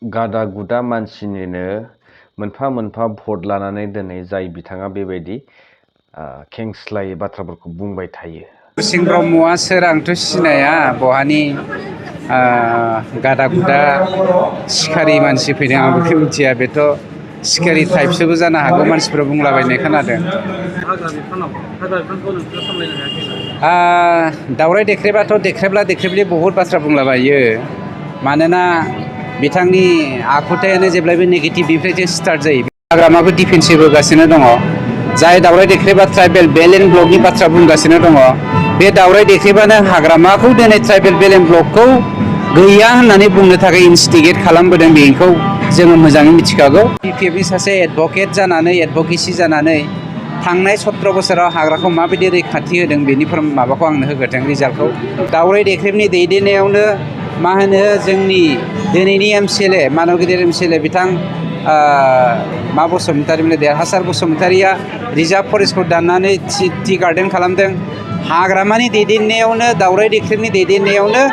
गादा गुदा मानसिनिनो मोनफा मोनफा भट लानानै दिनै जाय बिथाङा बेबायदि खेंस्लायै बाथ्राफोरखौ बुंबाय थायो। सिं ब्रह्मआ सोर आंथ' सिनाया बहानि गादा गुदा सिखारि मानसि फैदों आं बेखौ मिथिया। बेथ' सिखारि टाइपसोबो जानो हागौ मानसिफ्रा बुंलाबायनाय खोनादों। हाग्रा बिफानखौ नोंसोर सामलायनो हायाखै? दावराय देख्रेबाथ' देख्रेबला देख्रेबलि बहुद बाथ्रा बुंलाबायो। मानोना बिथांनि आखुथायानो जेब्लायबो नेगेटिभनिफ्रायसो स्टार्ट जायो। हाग्रामाखौ डिफेन्सिभ होगासिनो दङ। जाय दावराय देख्रेबा ट्राइबेल बेलेन ब्लकनि बाथ्रा बुंगासिनो दङ। बे दावराय देख्रेबानो हाग्रामाखौ दिनै ट्राइबेल बेलेन ब्लकखौ गैया होननानै बुंनो थाखाय इनस्टिगेट खालामबोदों। बेखौ जोङो मोजाङै मिथिखागौ। BPFनि सासे एडभकेट जानानै एडभकेसि जानानै थांनाय 17 बोसोराव हाग्राखौ माबायदि रैखाथि होदों बेनि माबाखौ आंनो होग्रोथों रिजाल्टखौ। दावराय देख्रेबनि दैदेननायावनो मा होनो जोंनि दिनैनि MCLA मानव गिदिर MCLA बिथां मा बसुमतारी देरहासार बसुमतारीया रिजार्भ फरेस्टखौ दाननानै टि गार्डेन खालामदों। हाग्रामानि दैदेननायावनो दावराय देख्रेबनि दैदेननायावनो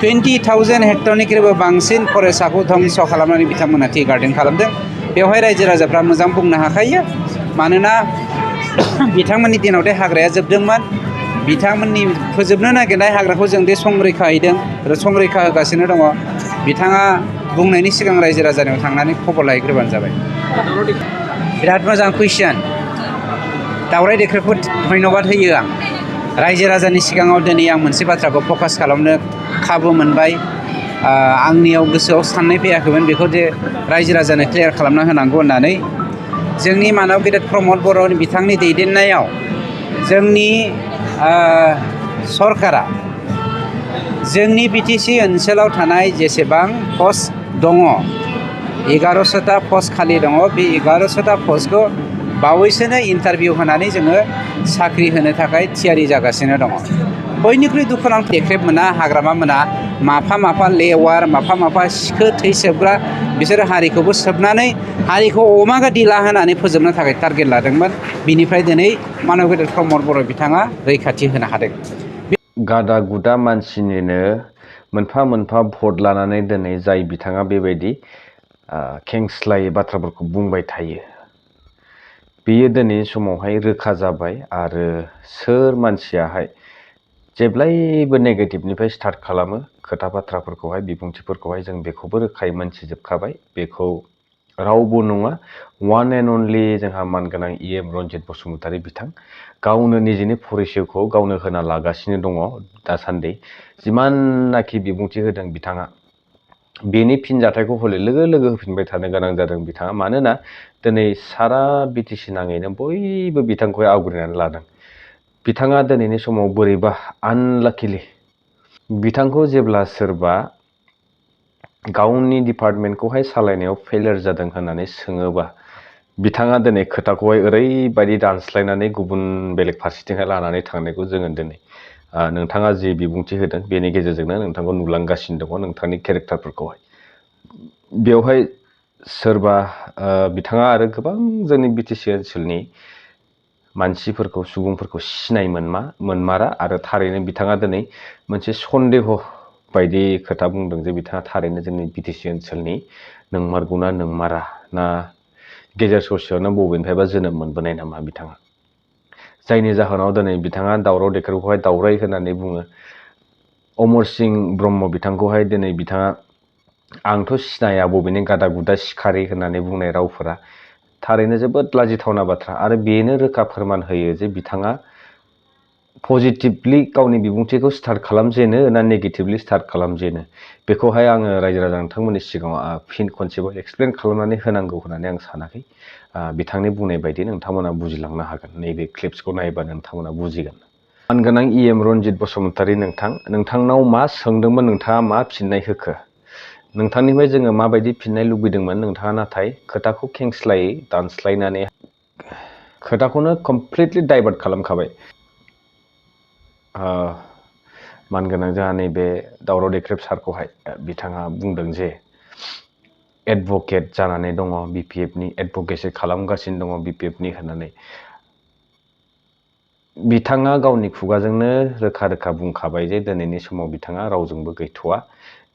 20,000 हेक्टरनिख्रुइबो बांसिन फरेस्टखौ धंस खालामनानै बिथांमोना टि गार्डेन खालामदों। बेवहाय रायजो राजाफ्रा मोजां बुंनो हाखायो। मानोना बिथांमोननि दिनावथे हाग्राया जोबदोंमोन। बिथांमोननि फोजोबनो नागिरनाय हाग्राखौ जों दे संरैखा हैदों संरैखा होगासिनो दङ। बिथाङा बुंनायनि सिगां रायजो राजानियाव थांनानै खबर लाहैग्रोबानो जाबाय। बिराद मोजां कुइसन। दावराय देख्रेबखौ धन्यबाद होयो आं। रायजो राजानि सिगाङाव दिनै आं मोनसे बाथ्राखौ फकास खालामनो खाबु मोनबाय। आंनियाव गोसोआव साननाय फैयाखैमोन बेखौ जे रायजो राजानो क्लियार खालामना होनांगौ होननानै। जोंनि मानव गेदेर प्रमद बर' बिथांनि दैदेननायाव जोंनि सरकारा जोंनि BTC ओनसोलाव थानाय जेसेबां पस्ट दङ 1100टा पस्ट खालि दङ। बे 1100टा पस्टखौ बावैसोनो इन्टारभिउ होनानै जोङो साख्रि होनो थाखाय थियारि जागासिनो दङ। बयनिख्रुइ दुखुनांथाव देख्रेब मोना हाग्रामा मोना माफा माफा लेवार माफा सिखो थै सोबग्रा बिसोर हारिखौबो सोबनानै हारिखौ अमा गादिला होनानै फोजोबनो थाखाय टारगेट लादोंमोन। बिनिफ्राय दिनै मानव गेदेर प्रमद बर' बिथाङा रैखाथि होनो हादों। गादा गुदा मानसिनिनो मोनफा मोनफा भट लानानै दिनै जाय बिथाङा बेबायदि खेंस्लायै बाथ्राफोरखौ बुंबाय थायो। बेयो दिनैनि समावहाय रोखा जाबाय। आरो सोर मानसियाहाय जेब्लायबो नेगेटिभनिफ्राय स्टार्ट खालामो खोथा बाथ्राफोरखौहाय बिबुंथिफोरखौहाय जों बेखौबो रोखायै मोनथिजोबखाबाय। बेखौ रावबो नङा वान एन्ड अनलि जोंहा मानगोनां EM रन्जित बसुमतारी बिथां गावनो निजेनि परिचयखौ गावनो होना लागासिनो दङ। दासान्दि जिमाननाखि बिबुंथि होदों बिथाङा बेनि फिनजाथायखौ हले लोगो लोगो होफिनबाय थानो गोनां जादों बिथाङा। मानोना दिनै सारा BTC नाङैनो बयबो बिथांखौ आवग्रिनानै लादों। बिथाङा दिनैनि समाव बोरैबा आनलाकिलि बिथांखौ जेब्ला सोरबा गावनि डिपार्टमेन्टखौहाय सालायनायाव फेलियर जादों होननानै सोङोबा बिथाङा दिनै खोथाखौहाय ओरैबायदि दानस्लायनानै गुबुन बेलेग फारसेथिंहाय लानानै थांनायखौ जोङो दिनै नोंथाङा जि बिबुंथि होदों बेनि गेजेरजोंनो नोंथांखौ नुलांगासिनो दङ। नोंथांनि केरेक्टारफोरखौहाय बेवहाय सोरबा बिथाङा आरो गोबां जोंनि BTC ओनसोलनि मानसिफोरखौ सुबुंफोरखौ सिनाय मोनमारा। आरो थारैनो बिथाङा दिनै मोनसे सन्देह बायदि खोथा बुंदों जे बिथाङा थारैनो जोंनि BTC ओनसोलनि नोंमारगौना नोंमारा ना गेजेर ससेयावनो बबेनिफ्रायबा जोनोम मोनबोनाय नामा बिथाङा। जायनि जाहोनाव दिनै बिथाङा दावराव देख्रेबखौहाय दावराय होननानै बुङो। अमर सिंह ब्रह्म बिथांखौहाय दिनै बिथाङा आंथ' सिनाया बबेनि गादा गुदा सिखारि होननानै बुंनाय रावफोरा थारैनो जोबोद लाजिथावना बाथ्रा। आरो बेनो रोखा फोरमान होयो जे बिथाङा पजिटिभलि गावनि बिबुंथिखौ स्टार्ट खालामजेनो ना नेगेटिभलि स्टार्ट खालामजेनो बेखौहाय आङो रायजो राजा नोंथांमोननि सिगाङाव फिन खनसेबाव एक्सप्लेन खालामनानै होनांगौ होननानै आं सानाखै। बिथांनि बुंनाय बायदि नोंथांमोना बुजिलांनो हागोन। नैबे क्लिप्सखौ नायोबा नोंथांमोना बुजिगोन। मानगोनां EM रन्जित बसुमतारी नोंथांनाव मा सोंदोंमोन नोंथाङा मा फिननाय होखो? नोंथांनिफ्राय जोङो माबायदि फिननाय लुबैदोंमोन नोंथाङा नाथाय खोथाखौ खेंस्लायै दानस्लायनानै खोथाखौनो कमप्लिटलि डाइभार्ट खालामखाबाय। मानगोनां जोंहा नैबे दावराव देख्रेब सारखौहाय बिथाङा बुंदों जे एडभकेट जानानै दङ BPFनि एडभकेसि खालामगासिनो दङ BPFनि होननानै। बिथाङा गावनि खुगाजोंनो रोखा रोखा बुंखाबाय जे दिनैनि समाव बिथाङा रावजोंबो गैथ'वा।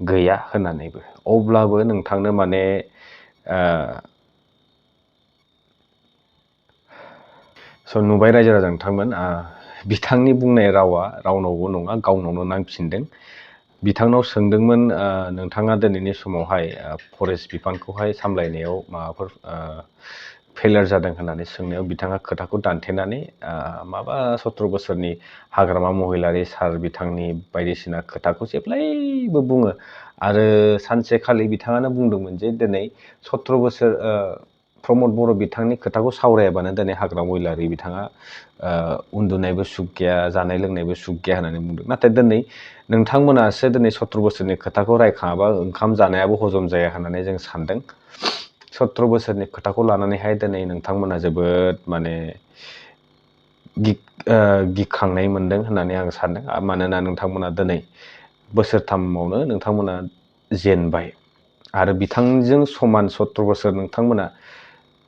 गैया होननानैबो। अब्लाबो नोंथांनो माने नुबाय रायजो राजा नोंथांमोन, बिथांनि बुंनाय रावा रावनावबो नङा, गावनावनो नांफिनदों। बिथांनाव सोंदोंमोन नोंथाङा दिनैनि समावहाय फरेस्ट बिफानखौहाय सामलायनायाव माबाफोर फेलियर जादों होननानै सोंनायाव बिथाङा खोथाखौ दानथेनानै माबा 17 बोसोरनि हाग्रामा महिलारि सार बिथांनि बायदिसिना खोथाखौ जेब्लायबो बुङो। आरो सानसेखालि बिथाङानो बुंदोंमोन जे दिनै 17 बोसोर प्रमद बर' बिथांनि खोथाखौ सावरायाबानो दिनै हाग्रामा महिलारि बिथाङा उन्दुनायबो सुख गैया, जानाय लोंनायबो सुख गैया होननानै बुंदों। नाथाय दिनै नोंथांमोनासो दिनै 17 बोसोरनि खोथाखौ रायखाङाबा ओंखाम जानायाबो हजम जाया होननानै जों सानदों। 17 बोसोरनि खोथाखौ लानानैहाय दिनै नोंथांमोना जोबोद माने गिखांनाय मोनदों होननानै आं सानदों। मानोना नोंथांमोना दिनै बोसोरथामावनो नोंथांमोना जेनबाय आरो बिथांजों समान 17 बोसोर नोंथांमोना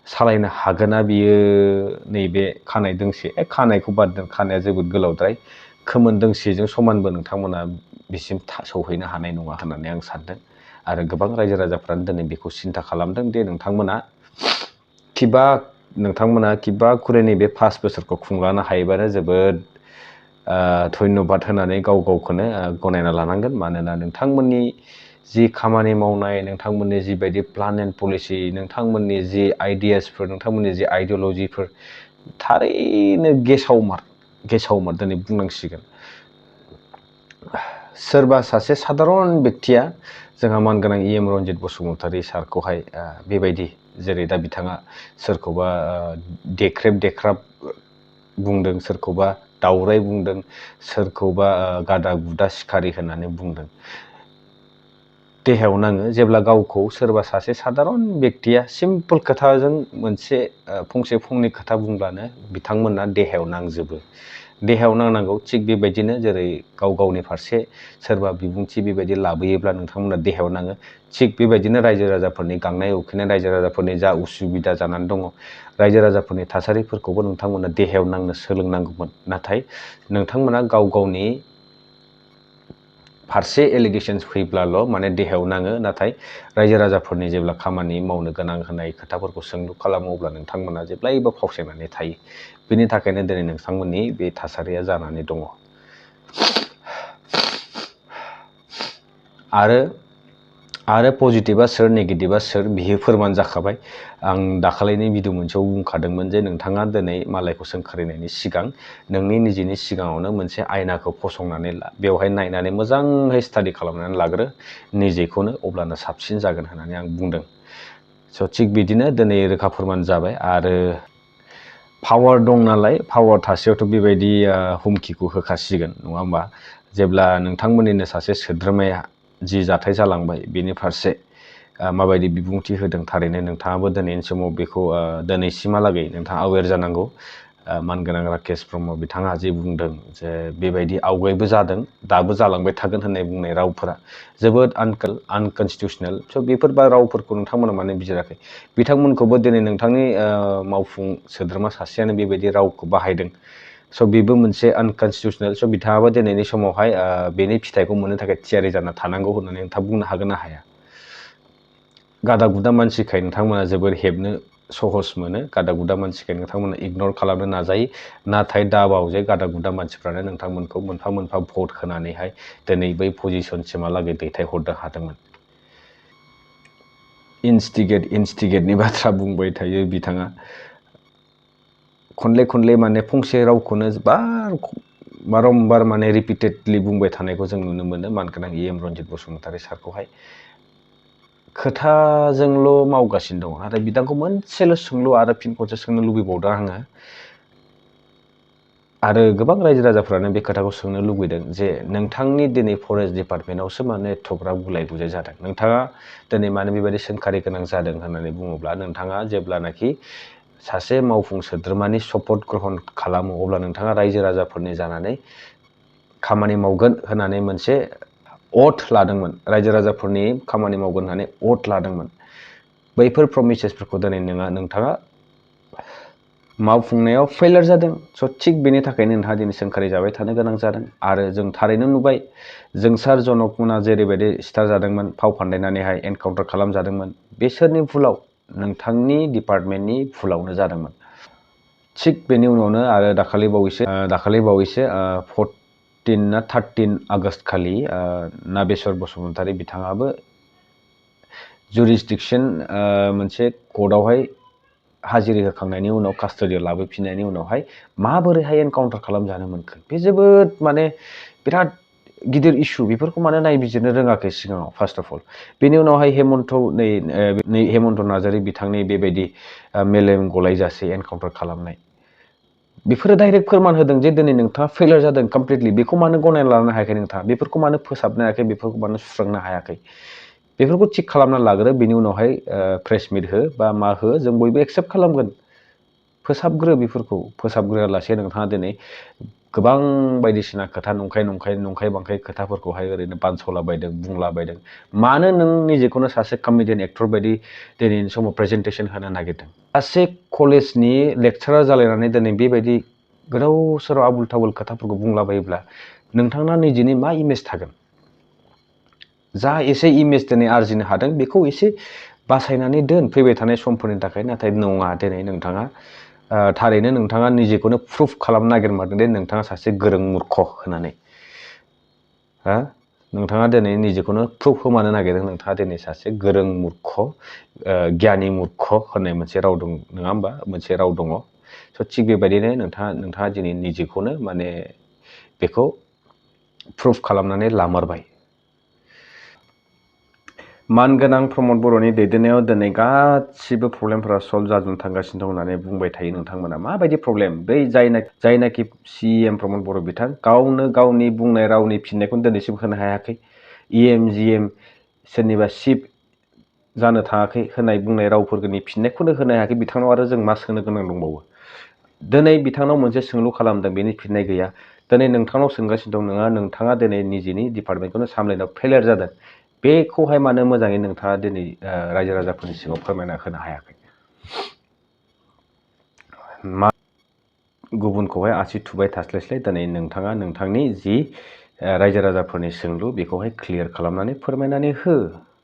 सालायनो हागोना बियो नैबे खानाय दोंसे, खानायखौ बाद दोन, खानाया जोबोद गोलावद्राय, खोमोन दोंसेजों समानबो नोंथांमोना बिसिम सहैनो हानाय नङा होननानै आं सानदों। आरो गोबां रायजो राजाफ्रानो दिनै बेखौ सिन्था खालामदों दि नोंथांमोना किबा खुरैनि बे 5 बोसोरखौ खुंलांनो हायोबानो जोबोद धन्यबाद होनानै गाव गावखौनो गनायना लानांगोन। मानोना नोंथांमोननि जि खामानि मावनाय, नोंथांमोननि जिबायदि प्लान एन्ड पलिसि, नोंथांमोननि जि आइडियासफोर, नोंथांमोननि जि आइडियलजिफोर, थारैनो गेसावमार दिनै बुंनांसिगोन। सोरबा सासे सादारन बेक्तिया जोंहा मानगोनां EM रन्जित बसुमतारी सारखौहाय बेबायदि, जेरै दा बिथाङा सोरखौबा देख्रेब बुंदों, सोरखौबा दावराय बुंदों, सोरखौबा गादा गुदा सिखारि होननानै बुंदों। देहायाव नाङो जेब्ला गावखौ सोरबा सासे सादारन बेक्तिया सिम्पोल खोथाजों मोनसे फंसे फंनै खोथा बुंब्लानो बिथांमोना देहायाव नांजोबो। देहायाव नांनांगौ। थिग बेबायदिनो जेरै गाव गावनि फारसे सोरबा बिबुंथि बेबायदि लाबोयोब्ला नोंथांमोना देहायाव नाङो। थिग बेबायदिनो रायजो राजाफोरनि गांनाय उखैनाय, रायजो राजाफोरनि जा उसुबिदा जानानै दङ, रायजो राजाफोरनि थासारिफोरखौबो नोंथांमोना देहायाव नांनो सोलोंनांगौमोन। नाथाय नोंथांमोना गाव गावनि फारसे एलिगेसन्स फैब्लाल' माने देहायाव नाङो, नाथाय रायजो राजाफोरनि जेब्ला खामानि मावनो गोनां होनाय खोथाफोरखौ सोंलु खालामो अब्ला नोंथांमोना जेब्लायबो फावसायनानै थायो। बेनि थाखायनो दिनै नोंथांमोननि बे थासारिया जानानै दङ। आरो पजिटिभा सोर, नेगेटिभा सोर, बियो फोरमान जाखाबाय। आं दाखालिनि भिडिअ मोनसेयाव बुंखादोंमोन जे नोंथाङा दिनै मालायखौ सोंखारिनायनि सिगां नोंनि निजेनि सिगाङावनो मोनसे आयनाखौ फसंनानै ला, बेवहाय नायनानै मोजाङै स्टाडि खालामनानै लाग्रो निजेखौनो, अब्लानो साबसिन जागोन होननानै आं बुंदों। थिग बिदिनो दिनै रोखा फोरमान जाबाय। आरो पावार दं नालाय, पावार थासेयावथ' बेबायदि हुमखिखौ होखासिगोन, नङा होमबा? जेब्ला नोंथांमोननिनो सासे सोद्रोमाया जि जाथाय जालांबाय बेनि फारसे माबायदि बिबुंथि होदों, थारैनो नोंथाङाबो दिनैनि समाव बेखौ दिनैसिमहालागै नोंथाङा एवेर जानांगौ। मानगोनां राकेश ब्रह्म बिथाङा जे बुंदों जे बेबायदि आवगायबो जादों, दाबो जालांबाय थागोन होननाय बुंनाय रावफोरा जोबोद आनकनस्टिटिउसनेल। बेफोर रावफोरखौ नोंथांमोना मानो बिजिराखै? बिथांमोनखौबो दिनै नोंथांनि मावफुं सोद्रोमा सासेयानो बेबायदि रावखौ बाहायदों। बेबो मोनसे आनकनस्टिटिउसनेल। बिथाङाबो दिनैनि समावहाय बेनि फिथाइखौ मोननो थाखाय थियारि जाना थानांगौ होननानै नोंथाङा बुंनो हागोन ना हाया? गादा गुदा मानसिखाय नोंथांमोना जोबोर हेबनो सहस मोनो, गादा गुदा मानसिखाय नोंथांमोना इगनर खालामनो नाजायो। नाथाय दाबाव जे गादा गुदा मानसिफ्रानो नोंथांमोनखौ मोनफा मोनफा भट होनानैहाय दिनै बै पजिसनसिमहालागै दैथायहरनो हादोंमोन। इन्स्टिगेटनि बाथ्रा बुंबाय थायो बिथाङा। खनले माने फंसे रावखौनो बारम्बार माने रिपिटेडलि बुंबाय थानायखौ जों नुनो मोनो मानगोनां EM रन्जित बसुमतारी सारखौहाय। खोथाजोंल' मावगासिनो दङ। नाथाय बिथांखौ मोनसेल' सोंलु आरो फिन खनसे सोंनो लुबैबावदों आङो। आरो गोबां रायजो राजाफ्रानो बे खोथाखौ सोंनो लुबैदों जे नोंथांनि दिनै फरेस्ट डिपार्टमेन्टआवसो मानो एथ'ग्राब गुलाय गुजाय जादों? नोंथाङा दिनै मानो बेबायदि सोंखारि गोनां जादों होननानै बुङोब्ला, नोंथाङा जेब्लानाखि सासे मावफुं सोद्रोमानि शपथ ग्रहण खालामो अब्ला नोंथाङा रायजो राजाफोरनि जानानै खामानि मावगोन होननानै मोनसे अथ लादोंमोन। रायजो राजाफोरनि खामानि मावगोन होननानै अथ लादोंमोन। बैफोर प्रमिसेसफोरखौ दिनै नोंथाङा मावफुंनायाव फेलार जादों। स' थिग बेनि थाखायनो नोंथाङा दिनै सोंखारि जाबाय थानो गोनां जादों। आरो जों थारैनो नुबाय जोंसार जनकमोना जेरैबायदि स्टार जादोंमोन फाव फान्दायनानैहाय एनकाउन्टार खालामजादोंमोन, बिसोरनि भुलाव नोंथांनि डिपार्टमेन्टनि भुलावनो जादोंमोन। थिग बेनि उनावनो आरो दाखालि बावैसो 14 ना 13 आगस्ट खालि नागेश्वर बसुमतारी बिथाङाबो जुरिसडिक्सन मोनसे कर्टआवहाय हाजिरा होखांनायनि उनाव कास्टडियाव लाबोफिननायनि उनावहाय माबोरैहाय एनकाउन्टार खालामजानो मोनखो, बे जोबोद माने बिराद गिदिर इस्यु। बेफोरखौ मानो नायबिजिरनो रोङाखै सिगाङाव फार्स्ट अफ अल। बेनि उनावहाय हेमन्त नार्जारी बिथांनि बेबायदि मेलेम गलायजासे एनकाउन्टार खालामनाय, बेफोरो डाइरेक्ट फोरमान होदों जे दिनै नोंथाङा फेलार जादों कमप्लिटलि। बेखौ मानो गनायना लानो हायाखै नोंथाङा? बेफोरखौ मानो फोसाबनो हायाखै? बेफोरखौ मानो सुस्रांनो हायाखै? बेफोरखौ थिग खालामना लाग्रो, बेनि उनावहाय प्रेस मिट हो बा मा हो, जों बयबो एक्सेप्ट खालामगोन। फोसाबग्रो, बेफोरखौ फोसाबग्रोआलासे नोंथाङा दिनै गोबां बायदिसिना खोथा नंखाय बांखाय खोथाफोरखौहाय ओरैनो बानसलाबायदों, बुंलाबायदों। मानो नों निजेखौनो सासे कमेडियान एक्टर बायदि दिनैनि समाव प्रेजेन्टेसन होनो नागिरदों? सासे कलेजनि लेक्चारार जालायनानै दिनै बेबायदि गोदाव सोराव आबुल थाबुल खोथाफोरखौ बुंलाबायोब्ला नोंथांना निजेनि मा इमेज थागोन? जा एसे इमेज दिनै आरजिनो हादों बेखौ एसे बासायनानै दोन फैबाय थानाय समफोरनि थाखाय। नाथाय नङा, दिनै नोंथाङा थारैनो नोंथाङा निजेखौनो प्रुफ खालामनो नागिरमारदों दे नोंथाङा सासे गोरों मुर्ख होननानै। नोंथाङा दिनै निजेखौनो प्रुफ होमानो नागिरदों नोंथाङा दिनै सासे गोरों मुर्ख, गियानि मुर्ख होननाय मोनसे राव दं, नङा होमबा? मोनसे राव दङ। स' थिग बेबायदिनो नोंथाङा दिनै निजेखौनो माने बेखौ प्रुफ खालामनानै लामारबाय। मानगोनां प्रमद बर'नि दैदेननायाव दिनै गासिबो प्रब्लेमफोरा सल्भ जाजोबनो थांगासिनो दं होननानै बुंबाय थायो नोंथांमोना। माबायदि प्रब्लेम? बै जायनाखि CM प्रमद बर' बिथां गावनो गावनि बुंनाय रावनि फिननायखौनो दिनैसिम होनो हायाखै। EM GM सोरनिबा चिफ जानो थाङाखै होनाय बुंनाय रावफोरनि फिननायखौनो होनो हायाखै। बिथांनाव आरो जों मा सोंनो गोनां दंबावो? दिनै बिथांनाव मोनसे सोंलु खालामदों, बेनि फिननाय गैया। दिनै नोंथांनाव सोंगासिनो दं, नोंथाङा दिनै निजेनि डिपार्टमेन्टखौनो सामलायनायाव फेलियर जादों। बेखौहाय मानो मोजाङै नोंथाङा दिनै रायजो राजाफोरनि सिगाङाव फोरमायना होनो हायाखै? गुबुनखौहाय आसि थुबाय थास्लायस्लाय दिनै नोंथाङा नोंथांनि जि रायजो राजाफोरनि सोंलु बेखौहाय क्लियार खालामनानै फोरमायनानै हो।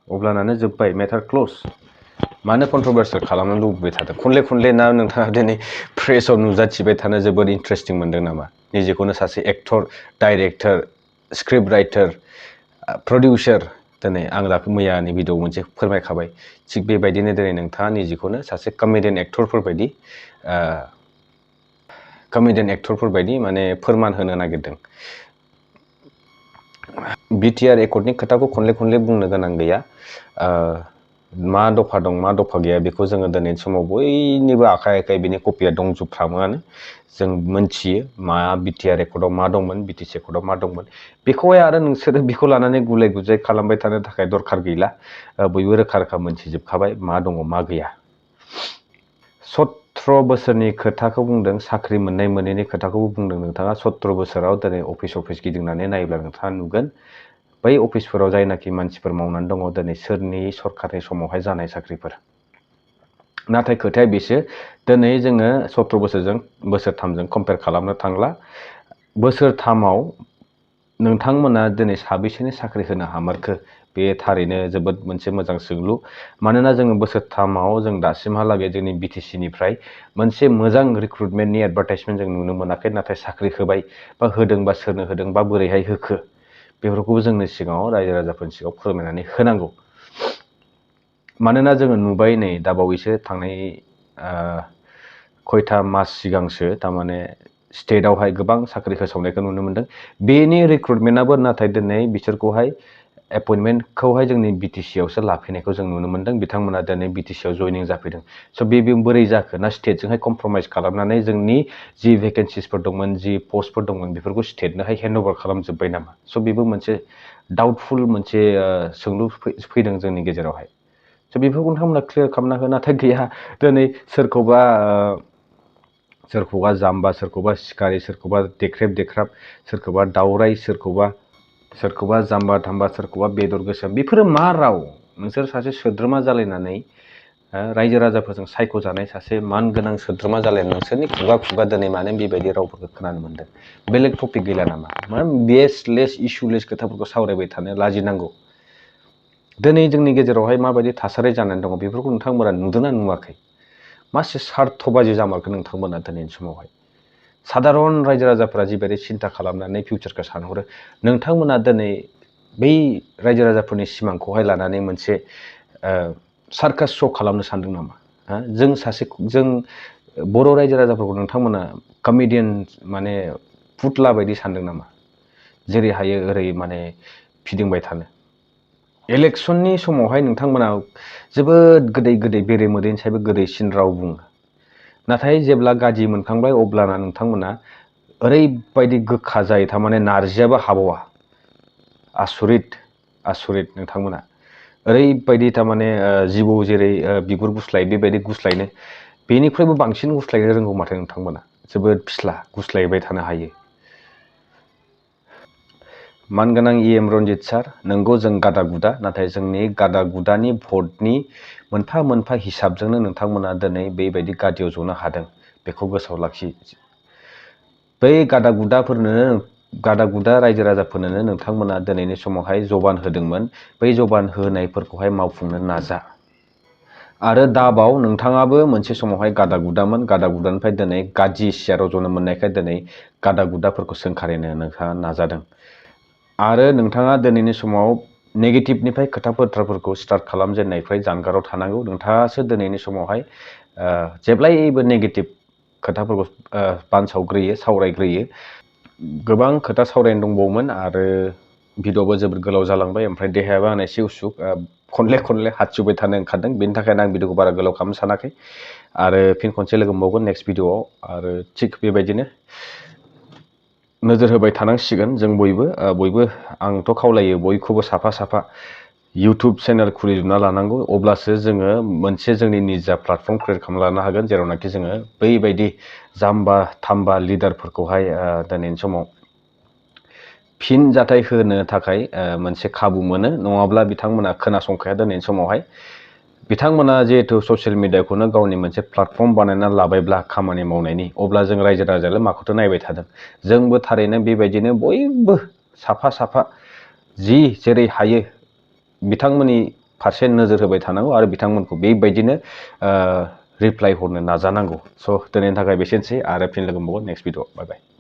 अब्लानानो जोब्बाय, मेटार क्ल'ज। मानो कन्ट्रभार्सियेल खालामनो लुबैबाय थादों? खनले ना नोंथाङा दिनै प्रेसआव नुजाथिबाय थानो जोबोद इन्टारेस्टिं मोनदों नामा? निजेखौनो सासे actor, director, script writer, producer, दिनै आं मैयानि भिडिअ मोनसे फोरमायखाबाय। थिग बेबायदिनो दिनै नोंथाङा निजेखौनो सासे कमेडियान एक्टरफोर बायदि माने फोरमान होनो नागिरदों। BTR एकर्डनि खोथाखौ खनले बुंनो गोनां गैया। मा दफा दं मा दफा गैया बेखौ जोङो दिनैनि समाव बयनिबो आखाइ बिनि कपिया दंजोबफ्रामोआनो। जों मोनथियो मा BTR एकर्डआव मा दंमोन, BTC एकर्डआव मा दंमोन। बेखौहाय आरो नोंसोरो बेखौ लानानै गुलाय गुजाय खालामबाय थानो थाखाय दरखार गैला। बयबो रोखा मोनथिजोबखाबाय मा दङ मा गैया। 17 बोसोरनि खोथाखौ बुंदों, साख्रि मोननाय मोनैनि खोथाखौबो बुंदों नोंथाङा। 17 बोसोराव दिनै अफिस गिदिंनानै नायोब्ला नोंथाङा नुगोन बै अफिसफोराव जायनाखि मानसिफोर मावनानै दङ दिनै सोरनि सरकारनि समावहाय जानाय साख्रिफोर। नाथाय खोथाया बेसो, दिनै जोङो 17 बोसोरथामजों कम्पेयार खालामनो थांला। बोसोरथामाव नोंथांमोना दिनै साबेसेनो साख्रि होनो हामारखो? बे थारैनो जोबोद मोनसे मोजां सोंलु। मानोना जोङो बोसोरथामाव जों दासिमहालागै जोंनि BTCनिफ्राय मोनसे मोजां रिक्रुटमेन्टनि एडभार्टाइजमेन्ट जों नुनो मोनाखै। नाथाय साख्रि होबाय बा होदों बा सोरनो होदों बा बोरैहाय होखो, बेफोरखौबो जोंनि सिगाङाव रायजो राजाफोरनि सिगाङाव फोरमायनानै होनांगौ। मानोना जोङो नुबाय नै दाबावैसो थांनाय खयथा मास सिगांसो थारमाने स्टेटआवहाय गोबां साख्रि फोसावनायखौ नुनो मोनदों। बेनि रिक्रुटमेन्टआबो नाथाय दिनै बिसोरखौहाय एपइन्टमेन्टखौहाय जोंनि BTCआवसो लाफैनायखौ जों नुनो मोनदों। बिथांमोना दिनै BTCआव जयनिं जाफैदों। स' बे बोरै जाखो? ना स्टेटजोंहाय कमप्रमाइस खालामनानै जोंनि जि भेकेन्सिसफोर दंमोन, जि पस्टफोर दंमोन, बेफोरखौ स्टेटनोहाय हेन्डअभार खालामजोब्बाय नामा? स' बेबो मोनसे डाउटफुल मोनसे सोंलु फैदों जोंनि गेजेरावहाय। स' बेफोरखौ नोंथांमोना क्लियार खालामना हो। नाथाय गैया, दिनै सोरखौबा जाम्बा, सोरखौबा सिखारि, सोरखौबा देख्रेब, सोरखौबा दावराय, सोरखौबा जाम्बा थाम्बा, सोरखौबा बेदर गोसोम। बेफोरो मा राव? नोंसोर सासे सोद्रोमा जालायनानै रायजो राजाफोरजों सायख'जानाय सासे मानगोनां सोद्रोमा जालायना नोंसोरनि खुगा खुगा दिनै मानो बेबायदि रावफोरखौ खोनानो मोन्दों? बेलेग टपिक गैला नामा? मा बेसलेस इस्युलेस खोथाफोरखौ सावरायबाय थानो लाजिनांगौ। दिनै जोंनि गेजेरावहाय माबायदि थासारि जानानै दङ बेफोरखौ नोंथांमोना नुदोंना नुवाखै? मासे स्वार्थबाजी जामारखो नोंथांमोना दिनैनि समावहाय? सादारन रायजो राजाफोरा जिबायदि सिन्था खालामनानै फिउचारखौ सानहरो, नोंथांमोना दिनै बै रायजो राजाफोरनि सिमांखौहाय लानानै मोनसे सार्कास श' खालामनो सानदों नामा? जों बर' रायजो राजाफोरखौ नोंथांमोना कमेडियान माने फुथला बायदि सानदों नामा? जेरै हायो ओरै माने फिदिंबाय थानो। इलेक्सननि समावहाय नोंथांमोना जोबोद गोदै गोदै बेरे मोदैनिसायबो गोदैसिन राव बुङो। नाथाय जेब्ला गाजि मोनखांबाय अब्लाना नोंथांमोना ओरैबायदि गोखा जायो, थारमाने नारजियाबो हाबावा। आसुरित नोंथांमोना ओरैबायदि थारमाने जिबौ जेरै बिगुर गुस्लायो बेबायदि गुस्लायनो, बेनिफ्रायबो बांसिन गुस्लायनो रोंगौ माथो नोंथांमोना। जोबोद फिस्ला गुस्लायबाय थानो हायो। मानगोनां EM रन्जित सार, नोंगौ जों गादा गुदा, नाथाय जोंनि गादा गुदानि भटनि मोनफा मोनफा हिसाबजोंनो नोंथांमोना दिनै बेबायदि गादियाव जनो हादों, बेखौ गोसोआव लाखि। बै गादा गुदा रायजो राजाफोरनो नोंथांमोना दिनैनि समावहाय जबान होदोंमोन, बै जबान होनायफोरखौहाय मावफुंनो नाजा। आरो दाबाव नोंथाङाबो मोनसे समावहाय गादा गुदामोन, गादा गुदानिफ्राय दिनै गाजि सियाराव जनो मोननायखाय दिनै गादा गुदाफोरखौ सोंखारिनो नोंथाङा नाजादों। आरो नोंथाङा दिनैनि समाव नेगेटिभनिफ्राय खोथा बाथ्राफोरखौ स्टार्ट खालामजेननायनिफ्राय जानगाराव थानांगौ। नोंथाङासो दिनैनि समावहाय जेब्लायबो नेगेटिभ खोथाफोरखौ बानसावग्रोयो, सावरायग्रोयो। गोबां खोथा सावरायनो दंबावोमोन आरो भिडिअ'बो जोबोद गोलाव जालांबाय, ओमफ्राय देहायाबो आंना एसे उसुख, खनले हादसिउबाय थानो ओंखारदों। बेनि थाखायनो आं भिडिअ'खौ बारा गोलाव खालामनो सानाखै। आरो फिन खनसे लोगो मोनबावगोन नेक्स्ट भिडिअ'आव। आरो थिग बेबायदिनो नोजोर होबाय थानांसिगोन जों बयबो आंथ' खावलायो बयखौबो साफा इउटुब चेनेल खुलिजोबना लानांगौ, अब्लासो जोङो मोनसे जोंनि निजा प्लेटफर्म क्रियेट खालामना लानो हागोन, जेरावनाखि जोङो बैबायदि जाम्बा थाम्बा लिडारफोरखौहाय दिनैनि समाव फिन जाथाय होनो थाखाय मोनसे खाबु मोनो। नङाब्ला बिथांमोना खोनासंखाया दिनैनि समावहाय। बिथांमोना जिहेथु ससियेल मिडियाखौनो गावनि मोनसे प्लेटफर्म बानायना लाबायब्ला खामानि मावनायनि, अब्ला जों रायजो राजायालाय माखौथो नायबाय थादों? जोंबो थारैनो बेबायदिनो बयबो साफा जि जेरै हायो बिथांमोननि फारसे नोजोर होबाय थानांगौ आरो बिथांमोनखौ बेबायदिनो रिप्लाइ हरनो नाजानांगौ। स' दिनैनि थाखाय बेसेनोसै, आरो फिन लोगो मोनबावगोन नेक्स्ट भिडिअ'। बाय बाय।